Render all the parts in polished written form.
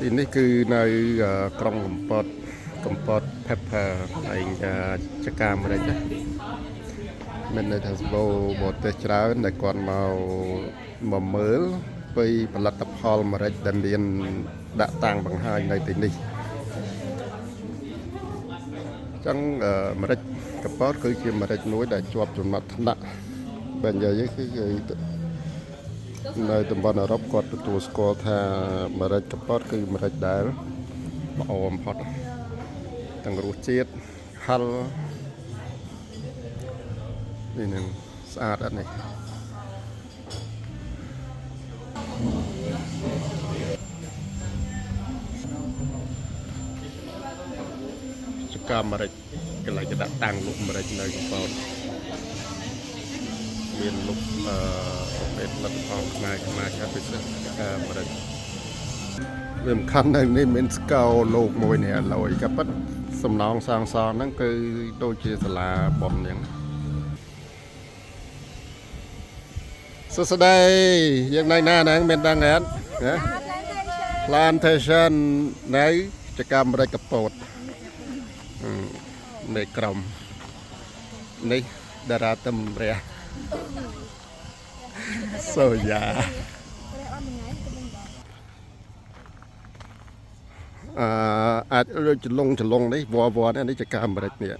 ទីនេះគឺនៅក្រុងកំពតកំពត Pepper ឯងចការអាមេរិកណាមានន័យថាសម្បូរបរទេសច្រើនដែលគាត់មកមើលពីផលិតផលអាមេរិកដែលមានដាក់តាំងបង្ហាញនៅទីនេះអញ្ចឹងអាមេរិកកំពតគឺជាអាមេរិកមួយដែលជាប់ចំណាត់ថ្នាក់បើនិយាយគឺគេនៅតំបន់អឺរ៉ុបគាត់ទទួលស្គាល់ថាអាមេរិកកំពតគឺអាមេរិកដែលល្អបំផុតទាំងរសជាតិហឹរនេះនឹងស្អាតអត់នេះចកាអាមេរិកកន្លែងគេដាក់តាំងលុកម្រិចនៅកំពតមានលុកប្រភេទផលិតផលខ្មែរខ្មែរជាពិសេសចកាអាមេរិកវាសំខាន់នៅនេះមានស្កោលោកមួយនេះឡយក៏ប៉ិតសំណងសាងសង់ហ្នឹងគឺដូចជាសាលាប៉ុនអញ្ចឹងសួស្តីយើងនៅណាហ្នឹងមានដឹងអត់ណា Plantation នៅចកាអាមេរិកកពតមេក្រុមនេះតារាទឹមរះសូយ៉ាអឺអាចដូចចលងចលងនេះវ៉វនេះចកាអាមេរិកនេះ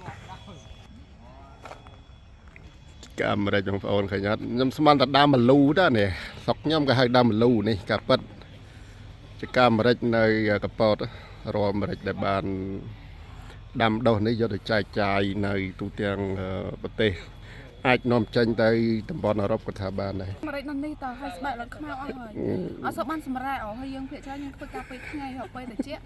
ចកាអាមេរិកបងប្អូនឃើញអត់ខ្ញុំស្មានតែដើមម្លូតានេះស្រុកខ្ញុំក៏ហៅដើមម្លូនេះកាពិតចកាអាមេរិកនៅកពតរាល់អាមេរិកដែលបានដាំដុះនេះយកទៅចែកចាយនៅទូទាំងប្រទេសអាចនាំចេញទៅតំបន់អឺរ៉ុបក៏ថាបានដែរ ម្រេចនៅនេះតើហើយស្បែករត់ខ្មៅអស់ហើយអត់សូវបានសម្រាកអស់ហើយយើងភាគច្រើនយើងធ្វើការពេលថ្ងៃហើយពេលត្រជាក់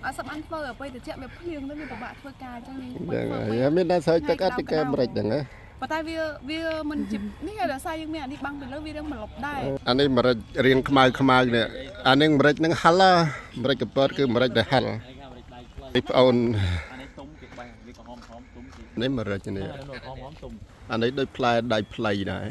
អត់សូវបានធ្វើហើយពេលត្រជាក់វាភ្លៀងទៅវាពិបាកធ្វើការអញ្ចឹងយើង ហ្នឹងហើយមានតែស្រោចទឹកអត់ទីកែម្រេចហ្នឹងណា ប៉ុន្តែវាវាមិនជានេះហើយដោយសារយើងមានអានេះបាំងពីលើវារឿងម្លប់ដែរ អានេះម្រេចរៀងខ្មៅខ្មៅនេះអានេះម្រេចហ្នឹងហិលម្រេចកពតគឺម្រេចដែលហិលនេះប្អូន អានេះទុំគេបេះវាក្រហមក្រហមទុំគេ នេះម្រេចនេះ អានេះក្រហមក្រហមទុំ អានេះដូចផ្លែដៃផ្លៃដែរ